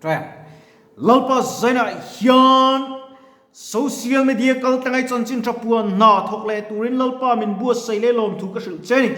Tawngtai ang. Lalpa zainah hian social media kal tlangai chanchin tha puan hna thawk leh turin Lalpa min buatsaih leh lawmthu ka hrilh che ni.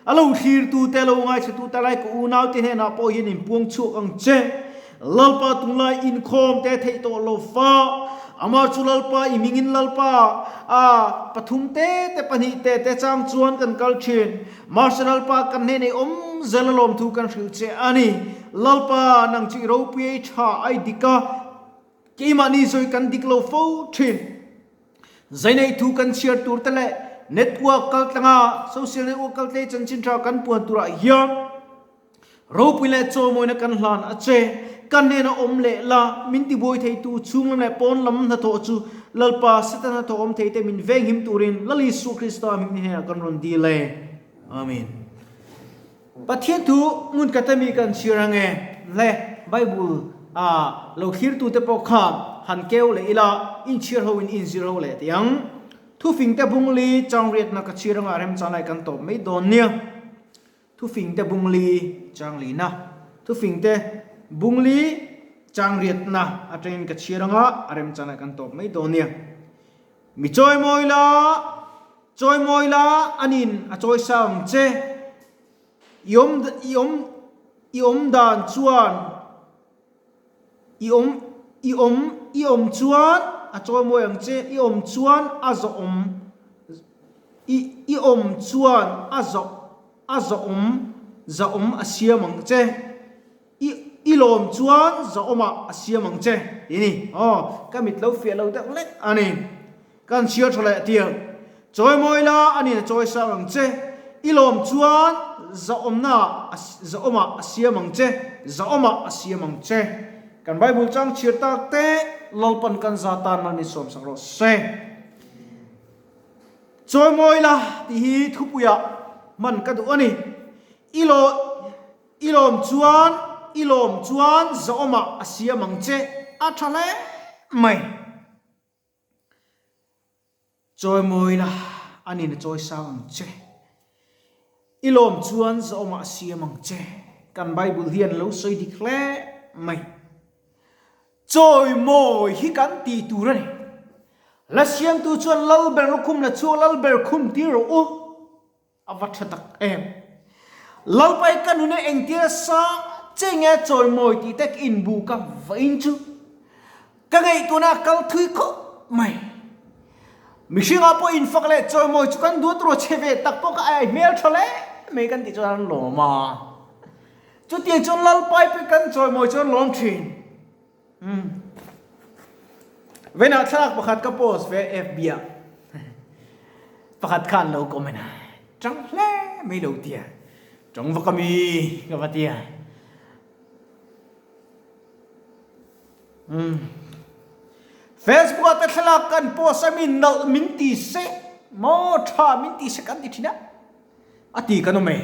A lo thlirtu te, lo ngaithla te lai ka unaute hnenah pawh hian inpuang chhuak ang che. Lalpa tunglai inkhawm te theih tawh lo fa. Amah chu Lalpa i mingin Lalpa a pathum te te pahnih te te chang chuan kan kal thin. Mahse Lalpa kan hnenei awm zel a lawmthu kan hrilh che a ni. Lalpa nang chu i ropui ei tha ai dik a, keimahni zawi kan dik lo fo thin. Zainei thu kan chhiar tur te leh network kal tlanga social network kal tlei chanchin tha kan puan turah hian Ropui leh chawmawina kan hlan a che. Ka hnena awm leh la, min tibuai theitu chhung lam leh pawn lam hnathawh chu Lalpa Satan hnathawh awm theite min venghim turin Lal Isua Krista hming hnenah kan rawn dil e. Amen. Pathian thu hmun khat ami kan chhiar ange le Bible a lo thlirtute pawh kha han keu leh ila inchhiar ho in inzir ho leh teh ang. Thufingte bungli changriatna ka chhiar anga remchanlai kan tawp mai dawn nia. Thufingte bungli changlina, Thufingte bungli changriatna atangin ka chhiar anga a remchangah kan tawp mai dawn nia. Mi chawi mawi la, chawi mawi la anin a chawi sang ang che. I awm i awm i awm dan chuan i awm i awm i awm chuan a chawi mawi ang che, i awm chuan a zawhawm I i awm chuan a zawh a zawhawm zahawm a siam ang che. I i lawm chuan zahawmah a siam ang che tih a ni. Aw, ka mit lo fiah lo deuh lek a ni. Kan chhiar tha leh tir. Chawi mawi la a nin a chawi sang ang che. I lawm chuan zahawmna a zahawmah a siam ang che. Zahawmah a siam ang che. Kan Bible chang chhiar tak te Lalpan kan za tan mal min sawmsak rawh se. Chawimawi la tih hi thupuiah hman ka duh a ni. I law i lawm chuan i lawm chuan zawhawmah a siam ang che a tha hle mai. Chawimawi la a nin a chawi sang ang che. I lawm chuan zawhawmah a siam ang che. Kan Bible hian lo sawi dik hle mai. Chawimawi hi kan tih tur a ni. La siamtu chuan Lalber lukhum la chhuak Lalber khum tir rawh u. A va tha tak em. Lalpai ka nuna engtir a sa che nge chawimawi tih te ka inbu ka vain chu ka ngaihtuahna a kal thui khawp mai. Mihringah pawh infak leh chawimawi chu kan duat rawh che ve tak pawh ka ai hmel tha hle mai kan tih chuan an lawm a. Chutiang chuan Lalpai pawh kan chawimawi chuan lawm thin. Umm. Venah thlalak pakhat ka post ve FB ah. Pakhat khan lo comment a. Tang hle mai lo tia. Tang vak ami ka va tia. Umm. Facebook ah te thlalak kan post a mi nalh min ti se maw tha min ti se kan ti thin a. A ti kan awm e.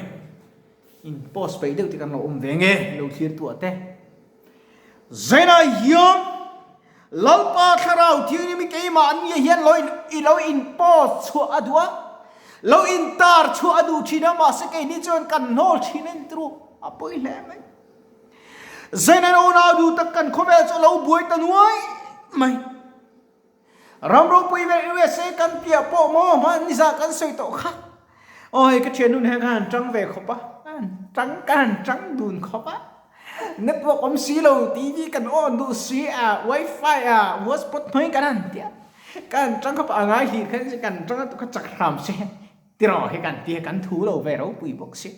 In post peih deuh te kan lo awm ve nge lo thlir tu ah te. Zainah hian Lalpa Thlarau Thianghlim hi keimah an nia hian lo in i lo in post chhuah a duh a, lo in tar chhuah a duh thin a mahse keini chuan kan hnawl thin a ni turu a pawi hle mai. Zainah unau duh tak kan khawvel chu a lo buai ta nuai mai. Ram ropui vel USA kan piah pawh maw hman nizah kan sawi tawh kha. Aw hei ka thian nun hian ka han tang ve khawp a, ka han tang ka han tang dun khawp a. Network awm si lo, TV kan on duh si a, wifi a, hotspot hmangin kan han tia. Ka han tang khawp a, a ngai hlir khan kan tang a tu kha chak hram se tiraw hi kan tia kan thu lo ve ropui bawk si.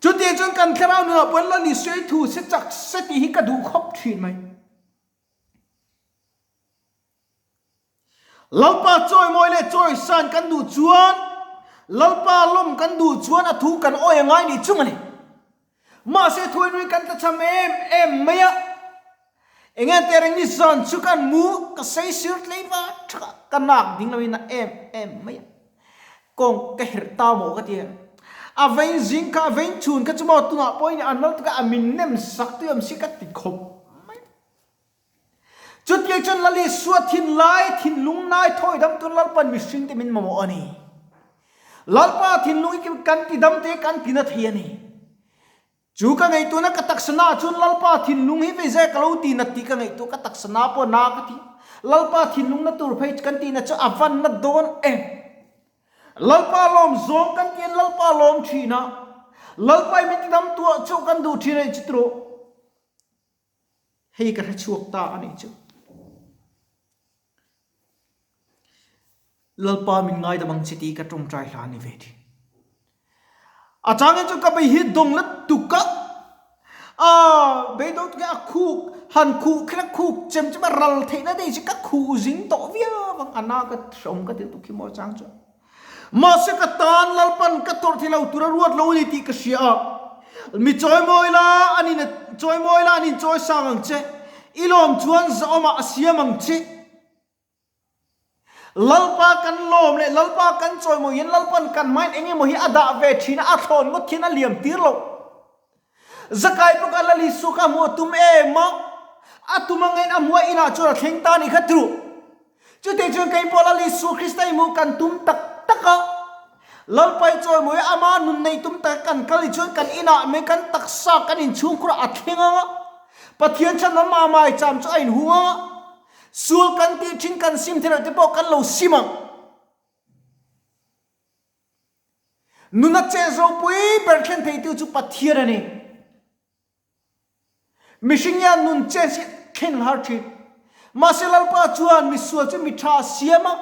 Chutiang chuan kan thlarau nunah pawh la ni sawi thu se chak se tih hi ka duh khawp thin mai. Lalpa chawimawi leh chawisan kan duh chuan, Lalpa lawm kan duh chuan a thu kan awi a ngai nih chung a ni. Mahse thuainui kan tlachham em em mai a, enge teh reng ni zan chu kan mu ka saisir tlei va tha ka nak ding loin a em em mai a. Kawng ka herh ta maw ka ti a, a vein zing kha a vein chhun kha chu maw tunah pawhin an lo tuk a, a min nem sak tui awm si ka ti khawp mai. Chutiang chuan Lal Isua thinlai, thinlung nai thawi dam tun Lalpan mihring te min mamawh a ni. Lalpa thinlung hi kan ti dam te kan ti na thei a ni. Chu ka ngaihtuahna ka taksa na ah chuan Lalpa thinlung hi vei zai ka lo ti nat tih ka ngaihtuah ka taksa na pawh na ka ti. Lalpa thinlung na tur phei kan tih na chu a van na dawn em. Lalpa lawm zawng kan ti in Lalpa lawm thin a, Lalpa i min ti dam tuah chauh kan duh thin a nih chu tiraw. Hei ka hre chhuak ta a nih chu. Lalpa min ngaidam ang che tih ka tawngtai hla a ni ve thin. A changin chu ka bei hi dawng la tuk a, a beidawng tuk hi a khuk han khuh kher a khuk chem chem a ral theihna dei chu ka khuh zing tawh viau ang a na ka hreawm ka ti tuk hi maw a chang chuan. Mahse ka tan Lalpan ka tawrh thei lo tur a ruat lo a ni tih ka hria a, mi chawimawi la an in chawimawi la an inchawi sang ang che, i lawm chuan zahawmah a siam ang che. Lalpa kan lawm leh Lalpa kan chawimawi hian Lalpan kan hmain eng emaw hi a dah ve thin a, a thlawn ngawt hian a liam tir lo. Zakai bawk a Lal Isua kha hmuh a tum em a, a tum angain a hmuh a inah chuan a thleng ta a nih kha tru. Chutih chuan kei pawh Lal Isua Krista i hmuh kan tum tak tak a, Lalpa i chawimawi a, ama nun neih tum taka kan kal hi chuan kan inah mai kan taksa kan inchhungkhur a thleng ang a, Pathian chhan amah maicham chu a inhung ang a, Sual kan tih thin kan sim theih loh te pawh kan lo sim ang. Nuna chet ropui ber thlen theitu chu Pathian a ni. Mihring hian nun chet hi thlen har thin. Mahse Lalpa chuan misual chu mi tha a siam a.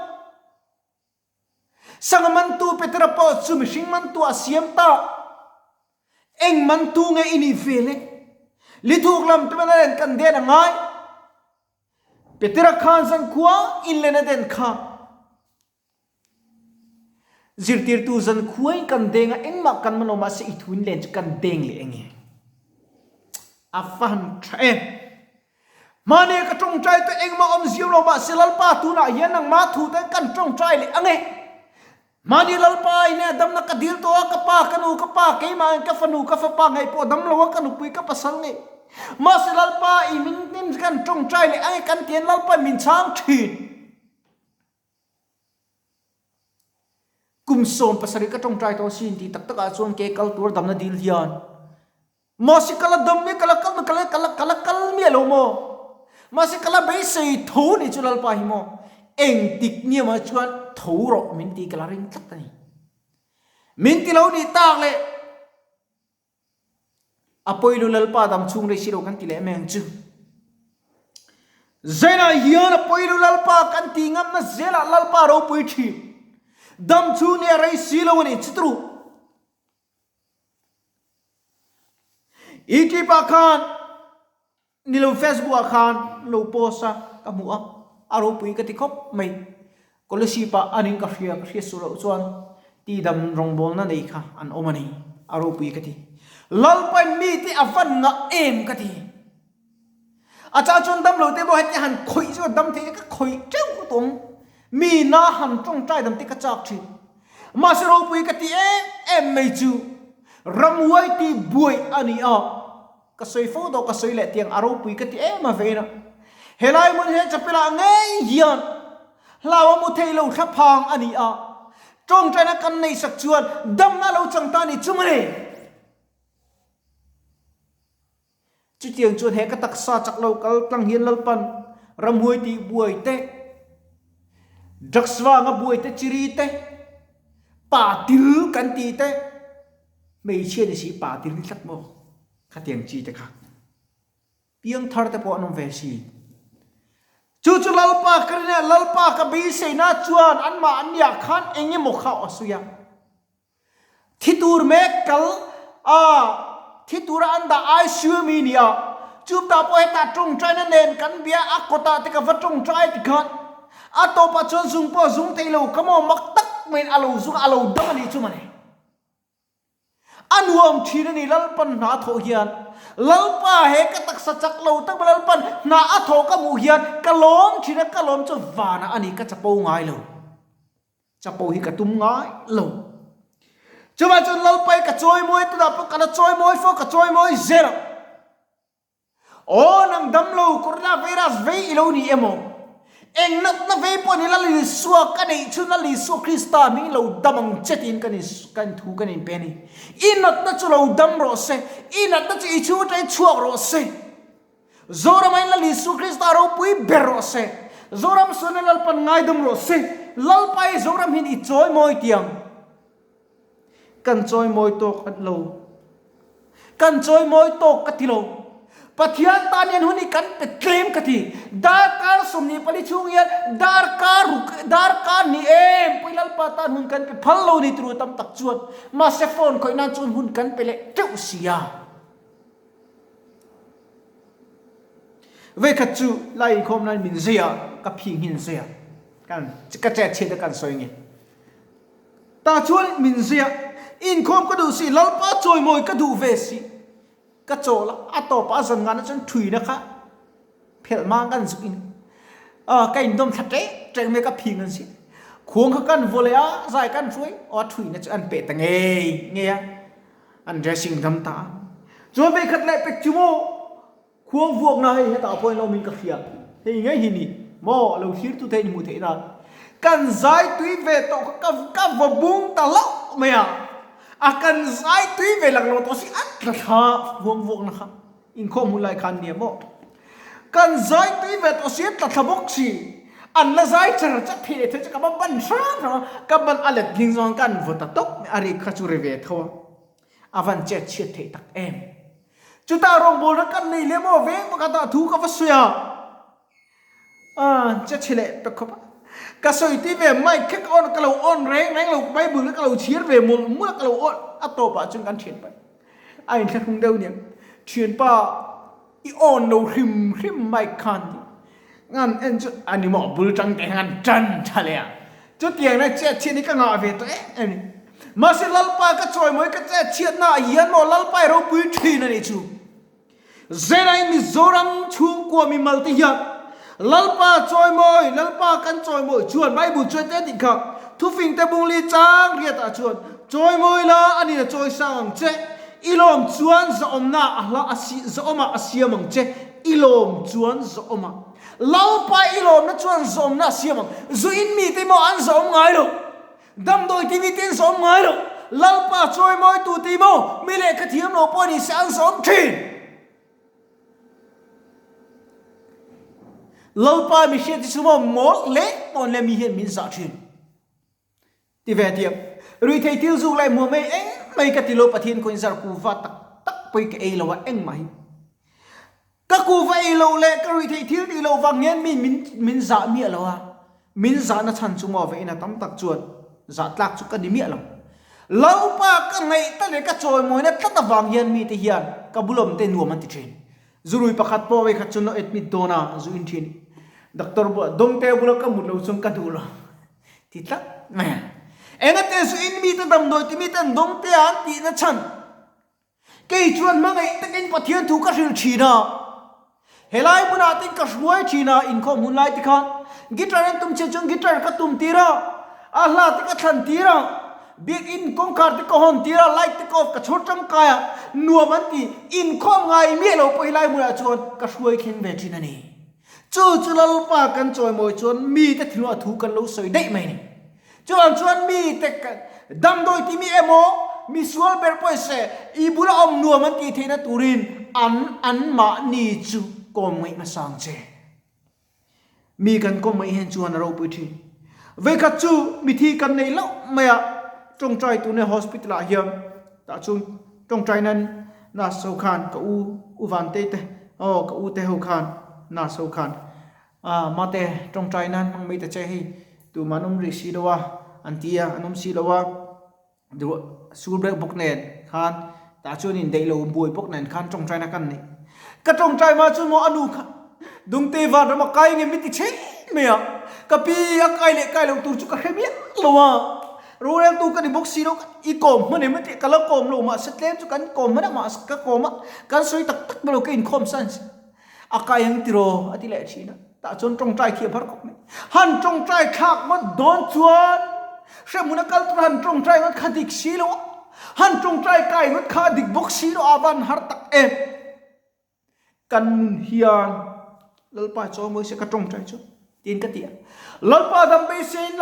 Sangha mantu Petera pawh chu mihring mantu a siam ta. Eng mantu nge i nih ve le? Lithuk lam te mana len kan den a ngai. Petera khan zankhua in len a den kha. Zirtirtu zankhua in kan deng a engmah kan man lo mahse i thu in len chu kan deng leh enge. A va han tha em. Mahni ka tawngtai te engmah awm ziau lo mahse Lalpa tunah hian nangmah thu te kan tawngtai leh ange. Mahni Lalpa in e damna ka dil tawh a, ka pa, ka nu, ka pa, keimah in ka fanu, ka fapa ngei pawh dam lo a, ka nupui, ka pasal ngei. Mahse Lalpa i min hnim kan tawngtai leh ange kan tian Lalpa min chhang thin. Kum 17 ka tawngtai tawh sin tih tak takah chuan ke kal tur damna dil hian Mahse ka la dam mai, ka la kal mai, ka la ka la ka la kal miah lo maw? Mahse ka la beisei tho ni chu Lalpa hi maw? Engtik nia mah chuan tho rawh min ti ka la ring tlat a ni. Min ti lo nih tak leh a pawilu Lalpa dam chhung rei si lo kan ti leh mai ang chu. Zainah hian a pawilu Lalpa kan ti ngamna zelah Lalpa ropui thin. Dam chhung nia rei si lo a ni chu turu. Youtube ah khan nilo Facebook ah khan lo post a ka hmu a a ropui ka ti khawp mai scholarship ah anin ka hria ka hriat suh loh chuan tidam rawngbawlna nei kha an awm a ni a ropui ka ti Lalpain mite a van ngah em ka ti. A chang chuan dam lo te pawh heti han khawih chu dam thei ka khawih teuh tawng. Mi na han tawngtai dam te ka chak thin. Mahse ropui ka ti em em mai chu ramhuai ti buai a ni a. Ka sawi fo tawh ka sawi leh tiang a ropui ka ti em a vein a. Helai hmun he chapel ah ngei hian hlau a mu thei lo thlaphang a ni a. Tawngtaina kan neih sak chuan damna lo chang ta ni chu mawle. Chutiang chuan he ka taksa chak lo kal tlang hian Lalpan ramhuai tih buai te, drugs vanga buai te, chiri te, pa til kan tih te, hmeichhia ni si pa til ni tlat maw khatiang chi te kha piang thar te pawh an awm ve si. Chu chu Lalpa ka rin a, Lalpa ka beiseina chuan anmah an nia khan eng emaw kha a sawi a. Thi tur mek kal a, thi tura an dah ICU mi nia. Chuptah pawh hetah tawngtaina nen kan bia a kawtah te ka va tawngtai ti khan a tawpah chuan zung pawh a zung thei lo ka maw mak tak maiin a lo zung a, a lo dam a nih chu mawle. A nuam thin a ni Lalpan hna a thawh hian. Lalpa he ka taksa chak lo tak Lalpan hna a thawh ka hmuh hian ka lawm thin a, ka lawm chu vanah a ni ka chapo ngai lo. Chapo hi ka tum ngai lo. Chuvah chuan Lalpai ka chawimawi tunah pawh ka la chawimawi fo, ka chawimawi zel ang. Aw nang damlo coronavirus vei i lo ni emaw? Eng natna vei pawh ni Lal Isua ka neih chhun Lal Isua Krista hming lo dam ang che tiin kan kan thu kan inpe a ni. I natna chu lo dam rawh se, i natna chu i chhung atangin chhuak rawh se. Zoram-a in Lal Isua Krista ropui ber rawh se. Zoram sualna Lalpan ngaidam rawh se. Lalpa i Zoram hian i chawimawi tiang. Kan chawimawi tawk at lo. Kan chawimawi tawk ka ti lo. Pathian tan hian hun hi kan pe tlem ka ti. Darkar 24 chhung hian darkar ruk, darkar ni em pawhin Lalpa tan hun kan pe phal lo ni turu tam tak chuan. Mahse phone khawih nan chuan hun kan pe leh teuh sia. Vekhat chu lai inkhawm nan min zui a, ka phi nghin zui a. Kan ka chet chhiat a kan sawi nge. Tah chuan min zui a, inkhawm ka duh si, Lalpa chawimawi ka duh ve si. Ka chawl a, a tawpah a zan ngahna chuan thuina kha phelh mang kan zuk in ka indawm thla ṭek ṭek mai ka phing an si. Khuang kha kan vaw leh a, zai kan hruai, aw a thuina chu an peh ta ngei ngei a, an dressing dam ta a. Chuan vei khat leh pek chu maw? Khuang vuakna hei hetah pawhin lo min ka hria. Hei ngei hi ni maw lo thlirtu te in hmuh theih nan. Kan zai tui ve tawh kha ka ka vaw bung ta hlauh mai a. A kan zai tui ve lak lo tawh si a tla thla khuang vuakna kha inkhawm hun lai khan nia maw. Kan zai tui ve tawh si a tla thla bawk si. An la zai char char thei leh thei chu ka va ban hram hram a. Ka ban a let ding zawng kan vaw ta tawp mai a rik kha chu ri ve tho a. A van chet chhiat theih tak em. Chutah rawngbawlna kan nei leh maw veng pakhatah thu ka va sawi a, aah che chhe leh ta khawp a. Ka sawi tih ve mic kha ka on ka lo on reng reng lo bible kha ka lo chhiar ve mawlh mawlh a ka lo on a tawpah chuan kan thianpa a inthlahrung deuh aniang thianpa I awn lo hrim hrim mic khan tih ngan en chu a ni maw bul tang te hian tan tha leh a chutiang na chet chhiat hi ka ngah ve tawh em em ni mahse Lalpa ka chawimawi ka chet chhiat na ah hian maw Lalpa i ropui thin a nih chu Zelain Mizoram chhungkua mimal te hian Lalpa chawimawi Lalpa kan chawimawi chuan Bible chuan te tih kha thufing te bungli chang riat ah chuan chawimawi la a nin a chawi sang ang che I lawm chuan zahawmna a hla a si, zahawmah a siam ang che. I lawm chuan zahawmah. Lalpa i lawmna chuan zahawmna a siam ang. Zu in mite maw an zahawm ngai lo. Damdawi ti mite an zahawm ngai lo. Lalpa chawimawi tu ti maw mi lehkha thiam lo pawh ni se an zahawm thin. Lalpa mi hriat hi chu maw mawl hle pawn le mi hian min zah thin. Ti ve tiang. Ruithei thil zuk leh hmuam ei eng mai ka ti lo Pathian khaw in zar kuva tak tak pawh hi ka ei lo a engmah hi. Ka kuva ei loh leh ka ruithei thil tih loh vang hian mi min min zah miah lo a, min zahna chhan chu maw ve ina tam tak chuan zah tlak chu ka ni miah lo. Lalpa ka ngaih ta leh ka chawimawina tlat avang hian mite hian ka bulawm te nuam an ti thin. Zurui pakhat pawh vei khat chu no admit dawn a zu in thin. Doctor bulah dawngte bula ka mut lo chuan ka duh lo. Ti tlat mai a. Engate zu in mite damdawi ti mite an dawng te a an tihna chhan. Kei chuan hmangaih takin Pathian thu ka hrilh thin a. Helai hmunah te ka hruai thin a, inkhawm hun lai te khan guitar an tum chiah chuan guitar ka tum tir a, a hla te ka thlan tir a, biakinn kawngkhar te ka hawn tir a, light te ka off ka chhawr tangkai a, nuam an ti. Inkhawm ngai miah lo pawh helai hmunah chuan ka hruai thleng ve thin a ni. Chu chu Lalpa kan chawimawi chuan mite thinlung a thu kan lo sawi daih mai a ni. Chuvang chuan mite damdawi timi emaw misual ber pawh se i bula awm nuam an tih theihna turin an anmahni chu kawm ngaih hmasa ang che. Mi kan kawm ngaih hian chuan a ropui thin. Vekhat chu mithi kan nei loh mai a, tawngtai tune hospital ah hian tah chuan tawngtai nan nurse ho khan ka u u Vantei te aw ka u te ho khan nurse ho khan ah mate tawngtai nan hmang mai ta che hei tumah an awm rih si lo a an ti a an awm si lo a. Duh sur deuh bawk nen khan tah chuan indaih lo buai bawk nen khan tawngtaina kan nei. Ka tawngtai hma chuan maw a nu kha Dungte vanram a kai nge min ti chhe mai a, ka pi a kai leh kai loh tur chu ka hre miah lo a, roreltu ka ni bawk si lo i kawm hman em tih ka la kawm lo mahse tlem chu kan kawm hman a mahse ka kawm a kan sawi tak tak mai lo ka inkhawm san si. A kai ang tiraw? a ti leh thin a. Tah chuan tawngtai thiam har khawp mai. Han tawngtai thlak ngawt dawn chuan hrehmun a kal tur han tawngtai ngawt kha dik si lo a, han tawngtai kai ngawt kha a dik bawk si lo a van har tak em. Kan nun hian Lalpa chawimawi se ka tawngtai chuan. Tiin ka ti a. Lalpa dam beiseiin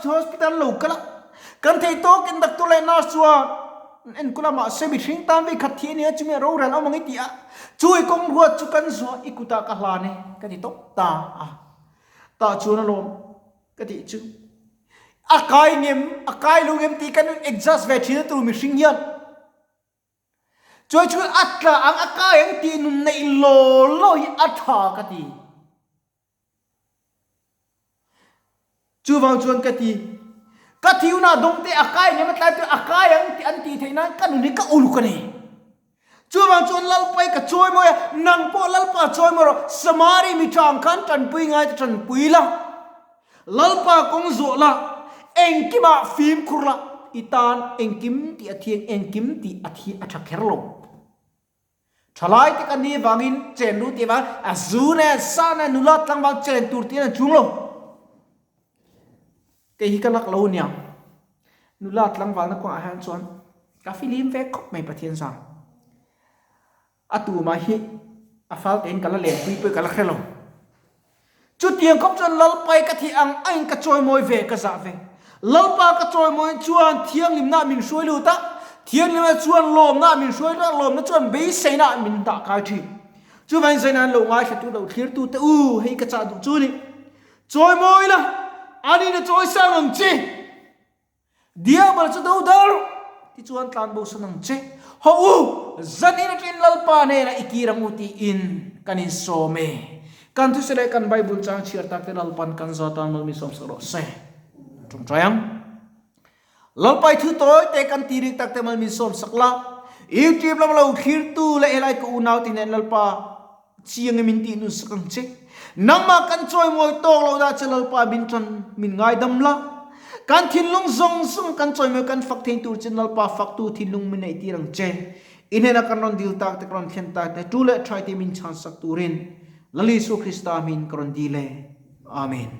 hospital lo kal a, kan theih tawkin doctor leh nurse chuan an enkawl a, mahse mihring tan vei khat thi a nia chumi a rorel awm ang i ti a, chu i kawng ruat chu kan zuah i kutah ka hlan e ka ti tawp ta a. Tah chuan alawm ka tih chu a kai ngem a kai lo ngem tih kan adjust ve thin a tur mihring hian. Chuai chu a tla ang a kai ang tih nun neih law law hi a tha ka ti. Chuvang chuan ka ti, ka thiuna dawngte a kai ngem a tlai chu a kai ang tih an tih theih nan ka nun hi ka uluk a ni. Chuvang chuan Lalpa hi ka chawimawi a, nang pawh Lalpa chawimawi rawh, Samari mi tha ang khan tanpui ngai te tanpui la. Lalpa kawng zawh la, engkimah fimkhur la, i tan engkim tih a thiang, engkim tih a thi a tha kher lo. Thalai te kan nih vangin chen lu tih vang a zu nen sa nen nula tlangval chen tur tih an chung lo. Kei hi ka lak lo nia. Nula tlangvalna kawngah hian chuan ka filim ve khawp mai Pathian zang. A tumah hi a fal tein ka la lenpui pawh ka la hre lo. Chutiang khawp chuan Lalpai ka thih ang angin ka chawimawi ve ka zah ve. Lalpa ka chawimawi chuan thianghlimna min hruai lut a, thianghlimna chuan lawmna min hruai lut a, lawmna chuan beiseina min dah kai thin. Chuvangin zaina an lo ngaithlatu lo thlirtu te u, hei ka chah duh chu ni. Chawimawi la, anin a chawisang ang che. Diabol chu do dal rawh, tichuan tlan bo san ang che. Haw u, zanin atangin Lalpa hnenah i kir ang u tiin kan insawm e. Kan thusawi leh kan Bible chang chhiar tak te Lalpan kan za tan mal min sawmsak rawh se. Tawngtai ang. Lalpa i thu tawi te kan ti rik tak te mal min sawmsak la. YouTube lama lo thlirtu leh helai ka unau te hnen Lalpa Chiang e min tih nun sak ang che. Nangmah kan chawimawi tawk loh dah che Lalpa min tan min ngaidam la. Kan thinlung zawng zawng kan chawimawi kan fak thei tur chin Lalpa faktu thinlung min neih tir ang che. I hnenah kan rawn dil tak te ka rawn thlen tak te tu leh thai te min chhan sak turin Lal Isu Krista hmin ka rawn dil e. Amen.